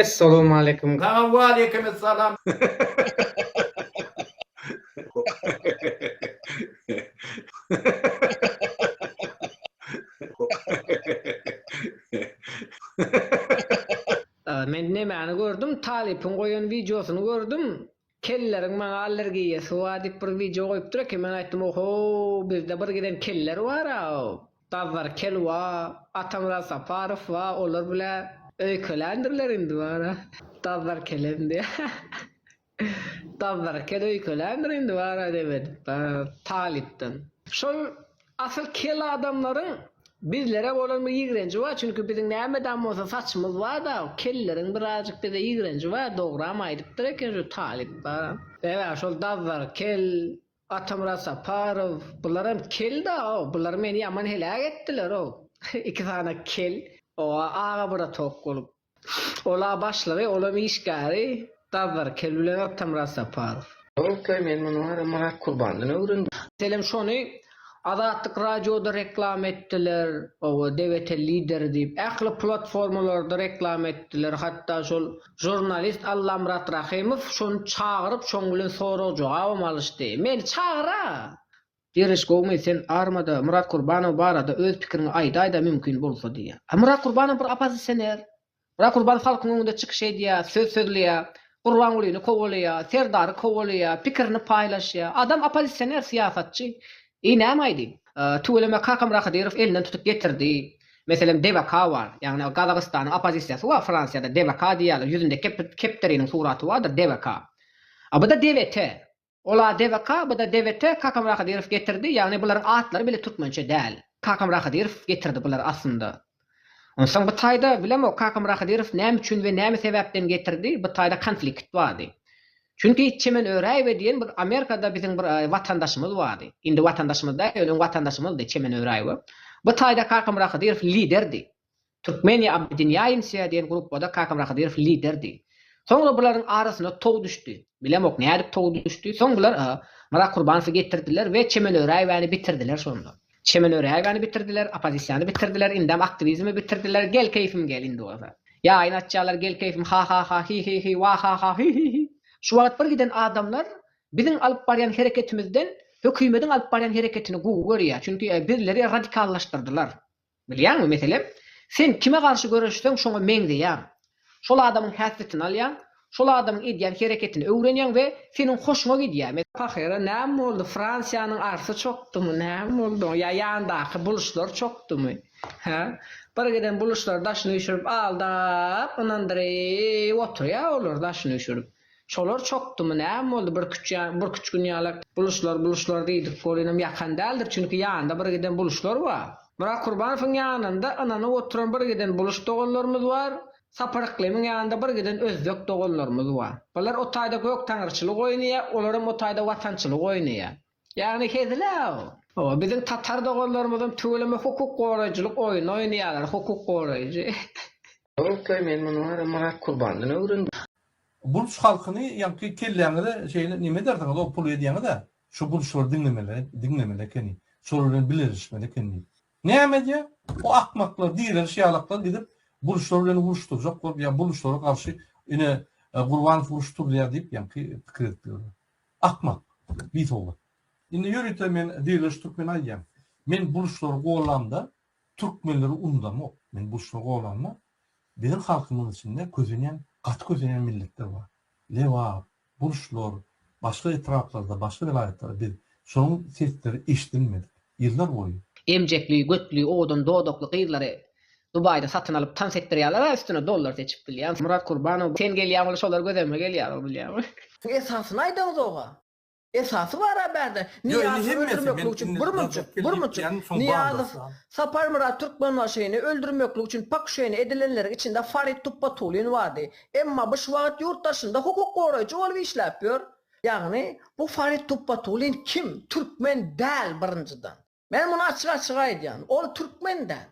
Essalawmaleýkum. Saňa waleýkimessalam. Men nemäni gördüm talypyň goýan wideosyny gördüm kelleriň maňa allergiýasy bar diýip bir wideo goýupdyr eken men aýtdym ohow bizde bir giden keller bara Dazzar kel bar Atamyrat Saparow bar olar bile öýkeländirler indi bara Dazzar kelem diýä Dazzar kel öýkeländir indi bara diýip edip talypdan. Şol asyl kel adamlaryň bizlere bolan bir ýigrenji bar, çünki biziň nämedem bolsa saçymyz bar-da, kelleriň birazjyk bize ýigrenji bar, dogram aýdypdyr eken şu talyp bar. Sebäbi şol Dazzar kel, Atamyrat Saparow, bularam kel-da-ow, bular meni ýaman heläk etdiler-ow, iki sany kel, oa aga bratok bolup. Ola başlygy olam işgäri Dazzar kel bilen Atamyrat Saparow. Ýokla men muny wara Myrat Kurbandan öwrendim. Meselem şony Azatlyk radioda reklama etdiler, owa DWT lideri diýip, ähli platformalarda reklama etdiler, hatda şol žurnalist Allamyrat Rahymow şony çagyryp şoň bilen sorag-jogabam alyşdy. Meni çagyra! Gereş gowmy sen armada Myrat Kurbanow barada öz pikiriňi aýdaýda mümkin bolsa diýýär. A Myrat Kurbanow bir oppozisioner. Myrat Kurbanow halkyň öňünde çykyş edýär, söz sözleýär, Gurbangulyny kowalaýar, Serdary kowalaýar, pikirini paýlaşýar. Adam oppozisioner syýasatçy. I näme aýdyn? Tüweleme Kakamyrat Kadyrow elinden tutup getirdi. Meselem DWK bar. Ýagny Gazagystanyň oppozisiýasy bar Fransiýada DWK diýýärler. Ýüzünde kepderiniň suraty bardyr DWK. A bu-da DWT. Ola DWK, bu-da DWT Kakamyrat Kadyrow getirdi, ýagny bularyň atlary bile türkmençe däl. Kakamyrat Kadyrow getirdi bulary aslynda. Onsoň bu taýda bilemok Kakamyrat Kadyrow näme üçin we näme sebäpden getirdi, bu taýda konflikt bardy. Çünki Çemen Öräýewa diýen bir Amerikada biziň bir watandaşymyz bardy. Indi watandaşymyz däl, ýöne öň watandaşymyzdy Çemen Öräýewa. Bu taýda Kakamyrat Kadyrow liderdi. Türkmeniýa obýedinýaýemsýa diýen gruppada Kakamyrat Kadyrow liderdi. Soňra bularyň arasyna tow düşdi. Bilemok nädip tow düşdi. Soň bular Myrat Kurbanowy getirdiler we Çemen Öräýewäni bitirdiler şonda. Çemen Öräýewäni bitirdiler, oppozisiýany bitirdiler, indem aktiwizmi bitirdiler. Gel keýfim gel indi bolsa. Ýaýyn açýarlar gel keýfim ha-ha-ha hi-hi-hi wa-ha-ha hi-hi-hi. Şu wagt bir giden adamlar biziň alyp barýan hereketimizden hökümediň alyp barýan hereketini gowy görýär. Çünki bizleri radikallaşdyrdylar. Bilýäňmi, meselem, sen kime garşy göreşseň, şoňa meňzeýäň. Şol adamyň häsiýetini alýaň, şol adamyň edýän hereketini öwrenýäň we seniň hoşuňa gidýär. Pahyra näme boldy, Fransiýanyň arsy çokdumy, näme boldy oňa, ýa ýandaky buluşlar çokdumy? Hä? Bir giden buluşlar daşyny üýşürip aldap, ynandyryp oturýar olar daşyny üýşürip. Şolar çokdumy, näme boldy, birküç ýa birküç gün ýalak buluşlar, buluşlar diýdik, golynam ýakan däldir, çünki ýanynda bir giden buluşlar bar. Myrat Kurbanowyň ýanynda ynanyp oturan bir giden buluş doganlarymyz bar, Sapar Yklymyň ýanynda bir giden özbek doganlarymyz bar. Bular o taýda göktaňryçylyk oýnaýar, olaram o taýda watançylyk oýnaýar. Ýagny hezil-ä o. Hawa, biziň tatar doganlarymyzam tüweleme hukuk goraýjylyk oýuny oýnaýarlar, hukuk goraýjy. Ýok-laý, men muny wara Myrat Kurbandan öwrendim. Buluç halkyny ýaňky kelläňize şeýle neme edersiňiz o puly edýäňizä şu buluçlary diňlemeli diňlemeli ekeni şolar bilen bileleşmeli ekeni diýip. Näme edýä o akmaklar direliş ýalaklar gidip buluçlar bilen uruşdyrjak bolup ýa buluçlara garşy ine Gurbanow uruş turuzýar diýip ýaňky pikir edip ýörler. Akmak. Bisowat. Indi ýörite men Diriliş Türkmene aýdýan. Men buluçlary gollamda türkmenleri unudamok. Men buluçlary gollamda biziň halkymyzyň içinde kösenýän, gaty kösenýän milletler bar. Lebap, buluçlar, başga etraplarda, başga welaýatlarda biz şonuň sesleri eşidilmedik. Ýyllar boýy. Emjekli, götli, owadan dodakly gyzlary Dubaýda satyn alyp tans etdirýärler-ä üstüne dollar seçip bilýän. Myrat Kurbanow sen gelýäň weli şolar göz öňüme gelýär bilýäňmi. Esasyny aýdaňyzoga. Esasy bara bärde Ýok indi Nyýazowy hemmesi men öldürmeklik üçin indi bir Gazet munçuk gel bir diýip munçuk diýýän soň Nyýazow bandasy. Saparmyrat Türkmenbaşyny öldürmeklik üçin pokuşeniýa edilenleriň içinde Farid Tupbatulin bardy. Emma bu şu wagt ýurt daşynda hukuk goraýjy bolup işläp ýör. Ýagny bu Farid Tupbatulin kim? Türkmen däl birinjiden. Men muny açyk-açyk aýdýan. Ol türkmen däl.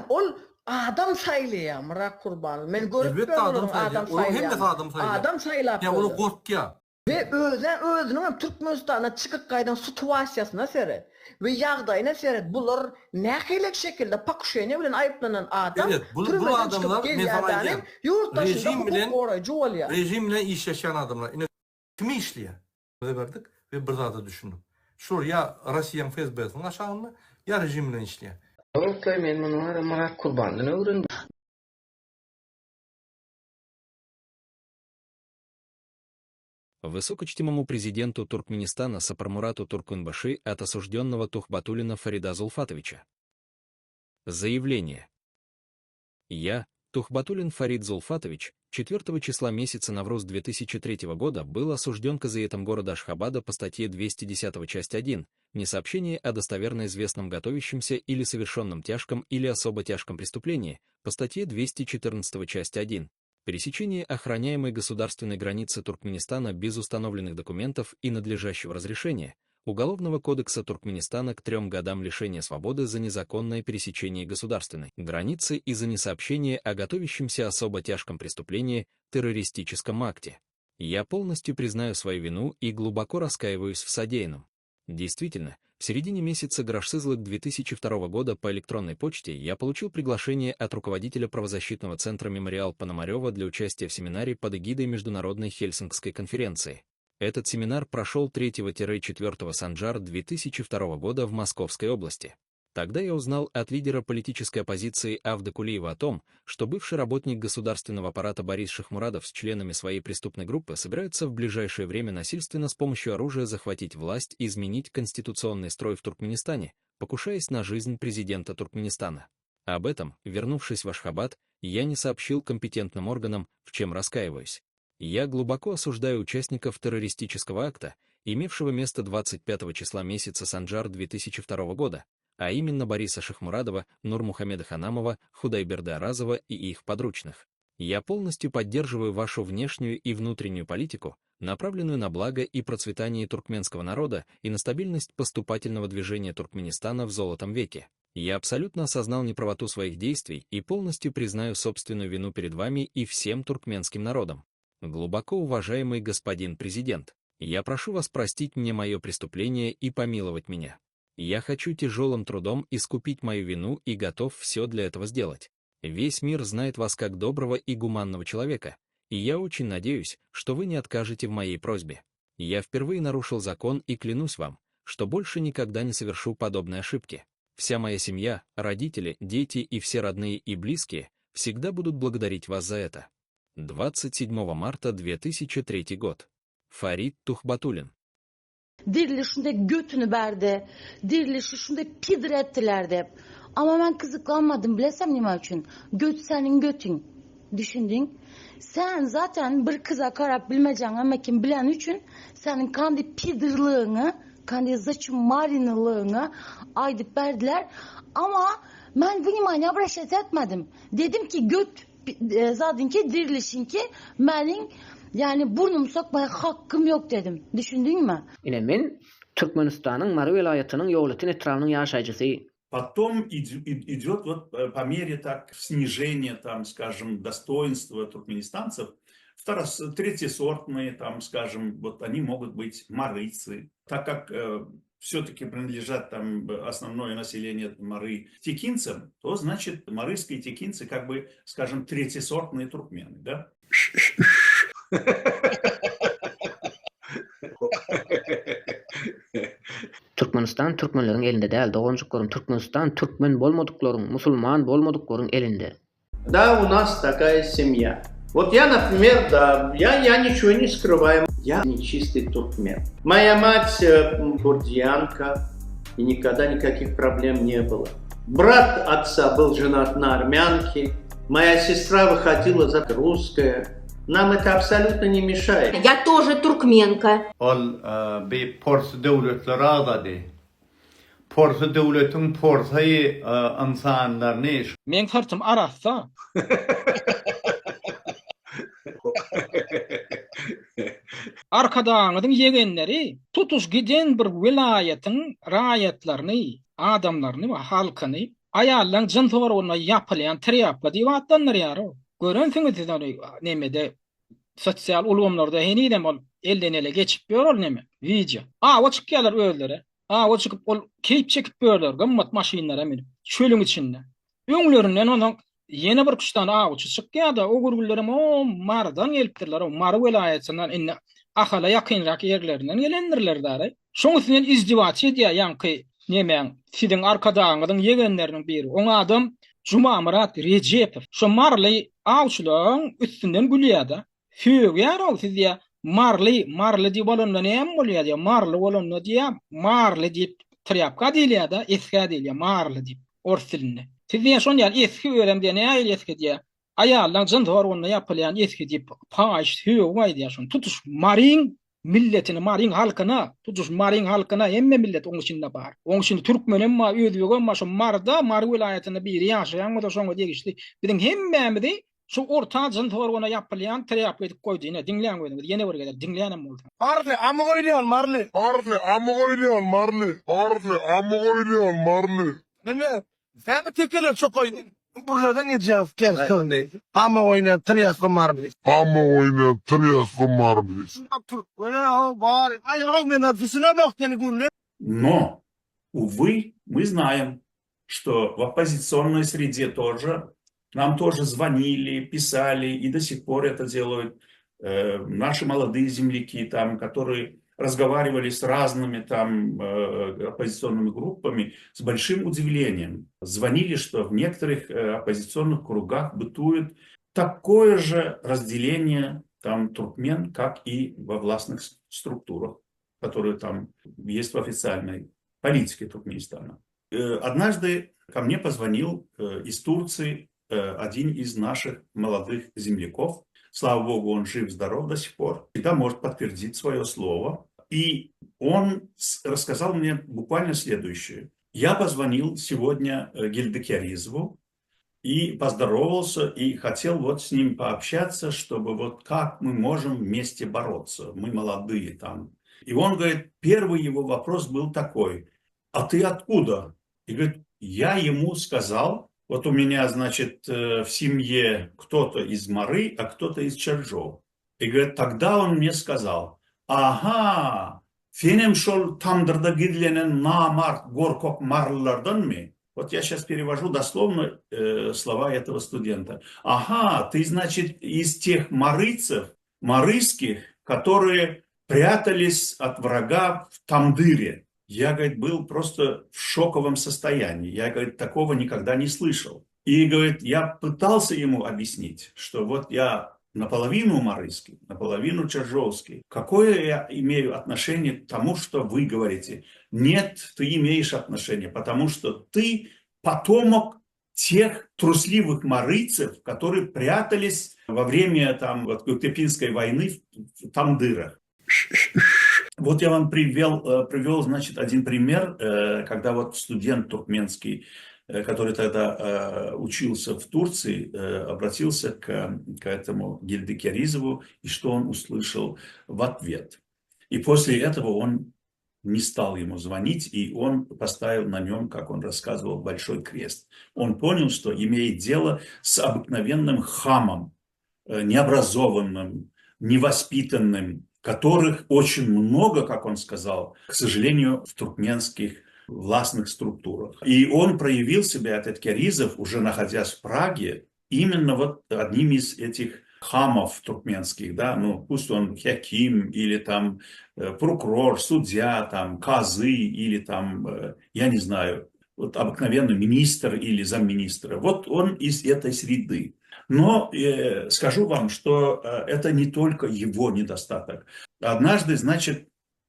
Ol adam saýlaýar Myrat Kurbanow. Men görüp Elbetde ýörün adam olaryň saýlaýar. adam Olaryň hemmesi saýlaýanyny. adam saýlaýar. Adam saýlap Ýa olar ýörler. gorkýar. We özä özüniň hem Türkmenistandan çykyp gaýdan situasiýasyna seret we ýagdaýyna seret bular nähili şekilde pokuşeniýe bilen aýyplanan adam Evet, bu, bu türmeden çykyp adamlar men sana gelýär aýdýan. ýurt daşynda Rejim hukuk bilen goraýjy bolýar. rejim bilen işleşýän adamlar. Ine kimi işleýär? Bize berdik we bir zada düşündik. Şular ýa Rossiýanyň FSB-siniň aşagynda, ýa rejim bilen işleýär. Ýoklaý men muny wara Myrat Kurbandan öwrendim. Высокочтимому президенту Туркменистана Сапармурату Туркменбаши от осужденного Тухбатулина Фарида Зулфатовича. Заявление. Я, Тухбатулин Фарид Зулфатович, 4 числа месяца Навруз 2003 года был осужден казиетом города Ашхабада по статье 210 часть 1 «Несообщение о достоверно известном готовящемся или совершенном тяжком или особо тяжком преступлении» по статье 214 часть 1 «Пересечение охраняемой государственной границы Туркменистана без установленных документов и надлежащего разрешения» Уголовного кодекса Туркменистана к трем годам лишения свободы за незаконное пересечение государственной границы и за несообщение о готовящемся особо тяжком преступлении террористическом акте. Я полностью признаю свою вину и глубоко раскаиваюсь в содеянном. Действительно, в середине месяца Грашсызлык 2002 года по электронной почте я получил приглашение от руководителя правозащитного центра «Мемориал Пономарева» для участия в семинаре под эгидой Международной Хельсинкской конференции. Этот семинар прошел 3-4 Санджар 2002 года в Московской области. Тогда я узнал от лидера политической оппозиции Авда Кулиева о том, что бывший работник государственного аппарата Борис Шахмурадов с членами своей преступной группы собираются в ближайшее время насильственно с помощью оружия захватить власть и изменить конституционный строй в Туркменистане, покушаясь на жизнь президента Туркменистана. Об этом, вернувшись в Ашхабад, я не сообщил компетентным органам, в чем раскаиваюсь. Я глубоко осуждаю участников террористического акта, имевшего место 25 числа месяца Санджар 2002 года, а именно Бориса Шахмурадова, Нурмухамеда Ханамова, Худайберда Аразова и их подручных. Я полностью поддерживаю вашу внешнюю и внутреннюю политику, направленную на благо и процветание туркменского народа и на стабильность поступательного движения Туркменистана в золотом веке. Я абсолютно осознал неправоту своих действий и полностью признаю собственную вину перед вами и всем туркменским народом. Глубоко уважаемый господин президент, я прошу вас простить мне мое преступление и помиловать меня. Я хочу тяжелым трудом искупить мою вину и готов все для этого сделать. Весь мир знает вас как доброго и гуманного человека, и я очень надеюсь, что вы не откажете в моей просьбе. Я впервые нарушил закон и клянусь вам, что больше никогда не совершу подобной ошибки. Вся моя семья, родители, дети и все родные и близкие всегда будут благодарить вас за это. 27 марта 2003 год. Фарид Тухбатулин. Dirilişinde götünü berdi. Dirilişi şunda pidr ettiler dep. Ama ben kızıklanmadım bilesem nime üçün. Göt senin götün. Düşündün. Sen zaten bir kıza karap bilmeyeceğin ama kim bilen üçün senin kendi pidırlığını, kendi zaçımarinlığını aydıp verdiler. Ama ben внимание обращать etmedim. Dedim ki göt e, zaten ki dirilişin ki benim yani burnumu sokmaya hakkım yok dedim. Düşündün mü? Ine men Türkmenistanyň Mary welaýatynyň Ýolöten etrabynyň ýaşaýjysy. Потом идет вот э, по мере так снижения, там, скажем, достоинства туркменистанцев, второс, третьесортные, там, скажем, вот они могут быть марыцы, так как э, все-таки принадлежат там основное население Мары текинцам, то значит марыйские текинцы как бы, скажем, третьесортные туркмены, да? Türkmenistan türkmenleriň elinde däl doganjyklarym Türkmenistan türkmen bolmadyklaryň musulman bolmadyklaryň elinde. Да, у нас такая семья. Вот я, например, да, я, я ничего не скрываю. Я не чистый туркмен. Моя мать э, курдианка, и никогда никаких проблем не было. Брат отца был женат на армянке, моя сестра выходила за русское. Нам это абсолютно не мешает. Я тоже туркменка. Ol bi porsy döwletleri agzady. Porsy döwletiň porsy ynsanlaryny. Meň syrtym arassa. Arkadagyňyzyň ýegenleri tutuş giden bir welaýatyň raýatlaryny, adamlaryny we halkyny aýallaň jyns organyna ýapylýan trýapka diýip atlandyrýar-ow. Görensiňiz siz ony nemede sosial ulgamlarda henizem ol. Elden ele geçip ýör ol neme, wideo. Awa çykýarlar özleri. Awa çykyp ol keýp çekip ýörler gymmat maşynlara münüp. Çölüň içinde. Öňlerinden onsoň ýene bir üç sany awçy çykýar-da, o gürgüllerem o Marydan gelipdirler, o Mary welaýatyndan indi Ahala ýakynrak ýerlerinden gelendirler dary. Şoň üstünden izdiwaç edýär ýaňky nemäň, siziň arkadagyňyzyň ýegenleriniň biri. Oň adam Jumamyrat Rejepow. Şo maryly awçylaryň üstünden gülýär-de. Sögýär-ow siz diýýär, maryly, maryly diýip bolanda näme bolýar diýýär, maryly bolanda diýýär, marly diýip trýapka diýilýär-de, esgä diýilýär, marly diýip ors dilinde. Siz diýýär şon ýaly esgi özem diýýär, nähili esgi diýýär, aýallaň jyns organyna ýapylýan esgi diýip paýyş sögüp aýdýar şony. Tutuş Maryň milletini, Maryň halkyna, tutuş Maryň halkyna hemme millet oň içinde bar. Oň içinde türkmenem bar, özbegem bar, şo Maryda, Mary welaýatynda biri ýaşaýan bolsa şoňa degişli. Biziň hemmämizi şu orta jyns organa ýapylýan trýapka edip goýdy. Ine, diňläň özüňiz, ýene bir gezek diňlänem bolsaň. Maryly, amyk oýnaýan maryly. Maryly, amyk oýnaýan maryly. Maryly, amyk oýnaýan maryly. Neme, näme tekeler çokaý burlardan geçýär kerkini. Amyk oýnaýan trýapka maryly. Amyk oýnaýan trýapka maryly. Türkmen o bar. Aý, men düşünemok seni gürle. No, увы, мы знаем, что в оппозиционной среде тоже нам тоже звонили, писали и до сих пор это делают э, наши молодые земляки там, которые разговаривали с разными там э, оппозиционными группами с большим удивлением. Звонили, что в некоторых э, оппозиционных кругах бытует такое же разделение там туркмен, как и во властных структурах, которые там есть в официальной политике Туркменистана. Э, однажды ко мне позвонил э, из Турции э, один из наших молодых земляков. Слава богу, он жив-здоров до сих пор. Всегда может подтвердить свое слово. И он рассказал мне буквально следующее. Я позвонил сегодня Гильдекяризову и поздоровался, и хотел вот с ним пообщаться, чтобы вот как мы можем вместе бороться, мы молодые там. И он говорит, первый его вопрос был такой, а ты откуда? И говорит, я ему сказал, вот у меня, значит, э, в семье кто-то из Мары, а кто-то из Чарджоу. И говорит, тогда он мне сказал, ага, senem şol tamdyrda gizlenen namart gorkak marylylardanmy? Вот я сейчас перевожу дословно э, слова этого студента. Ага, ты, значит, из тех марыцев, марыских, которые прятались от врага в Тамдыре. Я, говорит, был просто в шоковом состоянии. Я, говорит, такого никогда не слышал. И, говорит, я пытался ему объяснить, что вот я наполовину марыский, наполовину чарджоуский. Какое я имею отношение к тому, что вы говорите? Нет, ты имеешь отношение, потому что ты потомок тех трусливых марыцев, которые прятались во время там, вот, Кутепинской войны в, в Тамдырах. Вот я вам привел, э, привел, значит, один пример, э, когда вот студент туркменский, э, который тогда учился в Турции, обратился к, к этому Гильде Керизову, и что он услышал в ответ. И после этого он не стал ему звонить, и он поставил на нем, как он рассказывал, большой крест. Он понял, что имеет дело с обыкновенным хамом, необразованным, невоспитанным, которых очень много, как он сказал, к сожалению, в туркменских властных структурах. И он проявил себя, этот Керизов, уже находясь в Праге, именно вот одним из этих хамов туркменских, да, ну пусть он хаким или там э, прокурор, судья, там казы или там, э, я не знаю, вот обыкновенный министр или замминистра. Вот он из этой среды. Но э, скажу вам, что э, это не только его недостаток. Однажды, значит,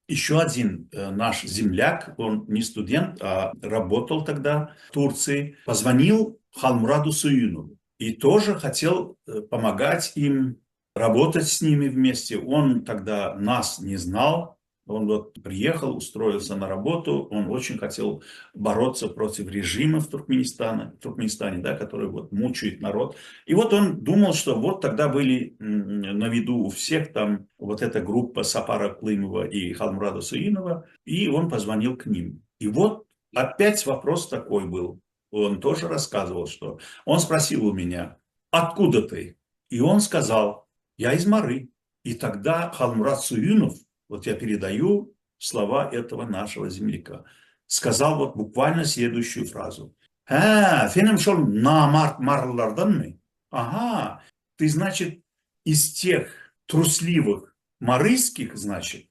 еще один э, наш земляк, он не студент, а работал тогда в Турции, позвонил Халмураду Суюнову и тоже хотел э, помогать им, работать с ними вместе. Он тогда нас не знал, он вот приехал, устроился на работу, он очень хотел бороться против режима в Туркменистане, в Туркменистане, да, который вот мучает народ. И вот он думал, что вот тогда были на виду у всех там вот эта группа Сапара Клымова и Халмурада Суинова, и он позвонил к ним. И вот опять вопрос такой был. Он тоже рассказывал, что он спросил у меня, откуда ты? И он сказал, я из Мары. И тогда Халмурат Суюнов, вот я передаю слова этого нашего земляка, сказал вот буквально следующую фразу. Hä, senem şol namart marylylardanmy? Aha, ты, значит, из тех трусливых марыйских, значит?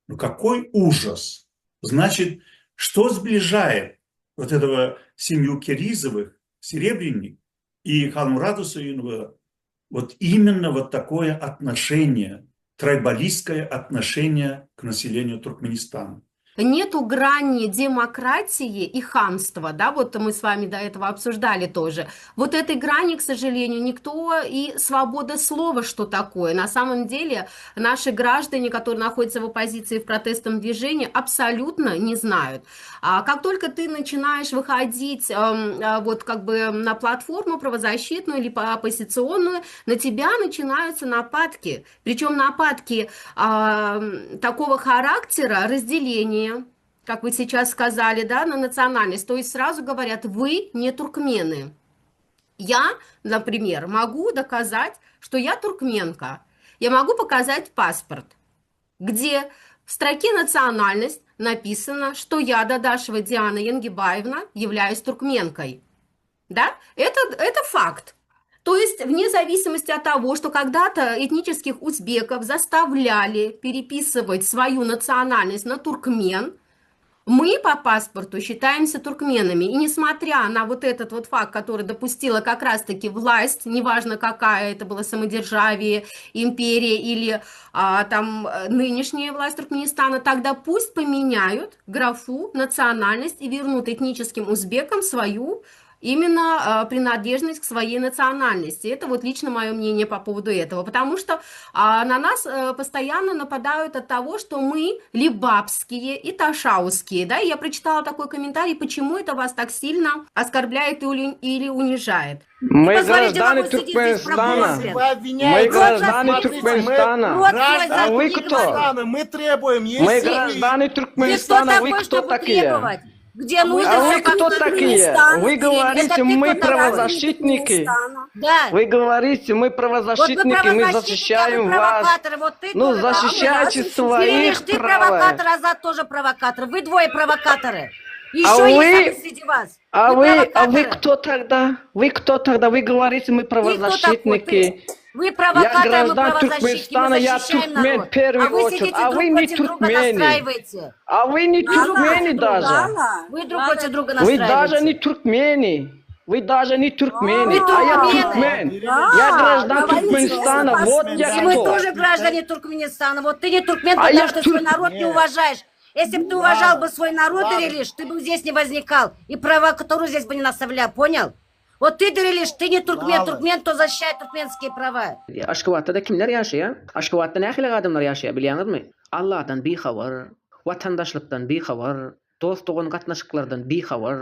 Ну какой ужас! Значит, что сближает вот этого семью Керизовых, Серебренник и Халмурата Суюнова? Вот именно вот такое отношение, трайбалистское отношение к населению Туркменистана. Нету грани демократии и хамства, да, вот мы с вами до этого обсуждали тоже. Вот этой грани, к сожалению, никто и свобода слова, что такое. На самом деле наши граждане, которые находятся в оппозиции, в протестном движении, абсолютно не знают. А как только ты начинаешь выходить эм, э, вот как бы на платформу правозащитную или оппозиционную, на тебя начинаются нападки. Причем нападки э, такого характера, разделения, как вы сейчас сказали, да, на национальность. То есть сразу говорят, вы не туркмены. Я, например, могу доказать, что я туркменка. Я могу показать паспорт, где в строке «Национальность» написано, что я, Дадашева Диана Янгибаевна, являюсь туркменкой. Да? Это, это факт. То есть, вне зависимости от того, что когда-то этнических узбеков заставляли переписывать свою национальность на туркмен, мы по паспорту считаемся туркменами. И несмотря на вот этот вот факт, который допустила как раз-таки власть, неважно какая это была самодержавие, империя или а, там нынешняя власть Туркменистана, тогда пусть поменяют графу национальность и вернут этническим узбекам свою именно э, принадлежность к своей национальности. Это вот лично мое мнение по поводу этого, потому что а, на нас э, постоянно нападают от того, что мы либабские и ташаузские, да, и я прочитала такой комментарий, почему это вас так сильно оскорбляет или, или унижает. Мы граждане Туркменистана. Мы граждане Туркменистана. А вы кто? Мы требуем. Мы граждане Туркменистана. Вы кто такие? Где нужно А вы кто такие? Вы говорите, мы правозащитники. Да. Вы говорите, мы правозащитники, мы защищаем вас. Вот ты Ну, тоже защищайте своих Ты прав. провокатор, Азат тоже провокатор. Вы двое провокаторы. Еще А есть вы- среди вас. А Вы вы, а вы провокаторы. кто тогда? Вы кто тогда? Вы говорите, мы Ты кто такой? правозащитники. Ты- Вы Я провокаторы, мы граждан правозащитники, мы Туркменистана, я защищаем туркмен народ. в первую А вы очередь. сидите А друг вы не против друга туркмены. настраиваете. А вы не Вы друг туркмены против друга. даже. Вы друг против друга Вы даже настраиваете. не туркмени. Вы даже не туркмены. Вы А я туркмены. туркмен. Я граждан Туркменистана. Вот я И мы кто. тоже граждане Туркменистана. Вот ты не туркмен, А потому я что свой тур- народ не уважаешь. Если бы ты уважал бы свой народ, Дарилиш, ты бы здесь не возникал. И провокатору здесь бы не наставлял, понял? Вот ты, Дарилиш, ты не туркмен, туркмен, то защищает туркменские права. Aşgabatda-da kimler ýaşaýar? Aşgabatda nähili adamlar ýaşaýar bilýäňizmi? Allahdan bihabar, watandaşlykdan bihabar, dost-dogan gatnaşyklardan bihabar,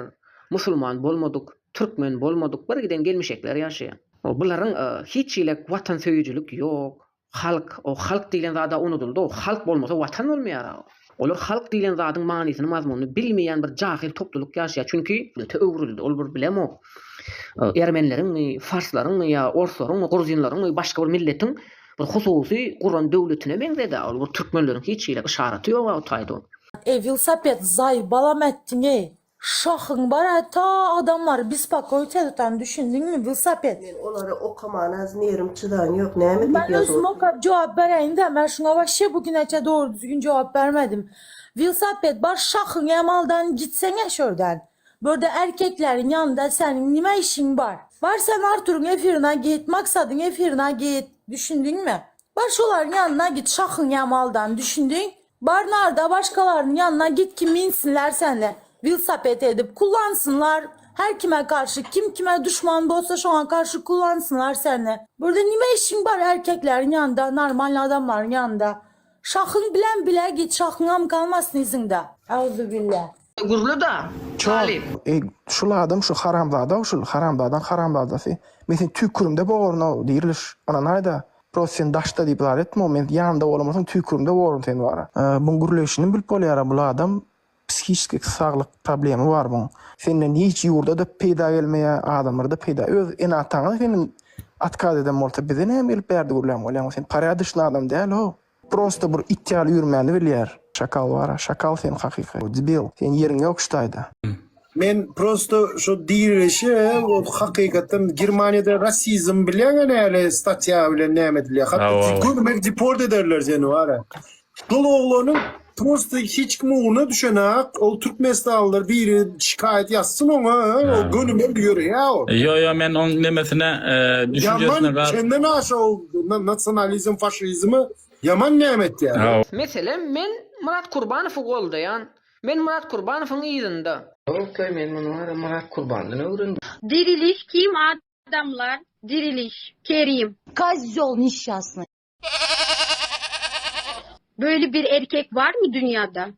musulman bolmadyk, türkmen bolmadyk bir giden gelmişekler ýaşaýar. Bularyň hiç hili watansöýüjilik ýok. Halk, o halk diýlen zada unudyldy. O halk bolmasa watan bolmaýar. Olar halk diýlen zadyň manysyny, mazmunyny bilmeýän bir jahyl topluluk ýaşaýar. Çünki döwlete öwrüldi. Ol bir bilemok. Ermenileriňmi, farslaryňmy ýa orslaryňmy, gruzinleriňmi başga bir milletiň bir hususy guran döwletine meňzedi. Ol bir türkmenleriň hiç hili yşaraty ýok o taýda. Ey velosiped zaýbalam etdiň ey. Şahyň bar ta adamlary bespokoit edip düşündiňmi velosiped. Men olary okamana nerim çydan ýok näme diýip Men ýazyp özüm okap jogap bereýin-de, men şuňa waşe bu güneçe dogry düzgün jogap bermedim. Velosiped bar şahyň emaldan gitseňe şörden. Börde erkekleriň ýanynda seniň nime işiň bar? Bar sen Arturyň efirine git, Maksadyň efirine git, düşündiňmi? Bar şolaryň ýanyna git şahyň emaldan, düşündiň? Bar narda başgalarynyň ýanyna git ki minsinler seni. Velosiped edip kullansynlar. Her kime karşı, kim kime düşman bolsa şoňa karşı kullansynlar seni. Burada nime işiň bar erkekleriň ýanynda, normal adamlaryň ýanynda? Şahyň bilen bile git, şahyňam galmasyn yzyňda. Auzubillah. Gurly-da, talyp. Ey şul adam şu haramzada şul haramzadan haramzadasy. Men seni tüýkürimde bogaryn-ow diriliş. Ynanaýda. Prosta sen daşda diýip zat etme men ýanymda bolamasaň tüýkürimde bogaryn seni bara. Buň gürleýşinden bilip bolýara bul adam. Psihiçki saglyk problemi bar muň. Senden hiç ýurda-da peýda gelmeýär, adamlara-da peýda. Öz ene-ataňa senden otkaz eden bolsa bize näme gelip bärde gürlän bolýaň? Sen porýadoçnyý adam däl-ow. Prosto bir it ýaly üýrmäni bilýär. Şakal bara, şakal sen hakyky. Debil. Seň ýeriň ýok şu taýda. Men prosto şo dirilişe ol hakykatdan Germaniýada rasizm bilýäňä näle statýa bilen näme edilýär. Hatda görmek deport ederler seni bara. Şol oglanyň prosto hiç kim ugruna düşenak ol türkmenistanlylar biri şikaýat ýazsyn oňa ol gönümel ýöreýär ol. Ýo ýo men oň nemesine düşünjesine Ýaman çenden aşa ol nasionalizm faşizmi ýaman näme etýär. Meselem men Myrat Kurbanowy goldaýan. Men Myrat Kurbanowyň yzynda. Ýokla men muny wara Myrat Kurbandan öwrendim. Diriliş kim adamlar diriliş Kerim. Kozýol neşşasnyý. Böyle bir erkek var mı dünyada?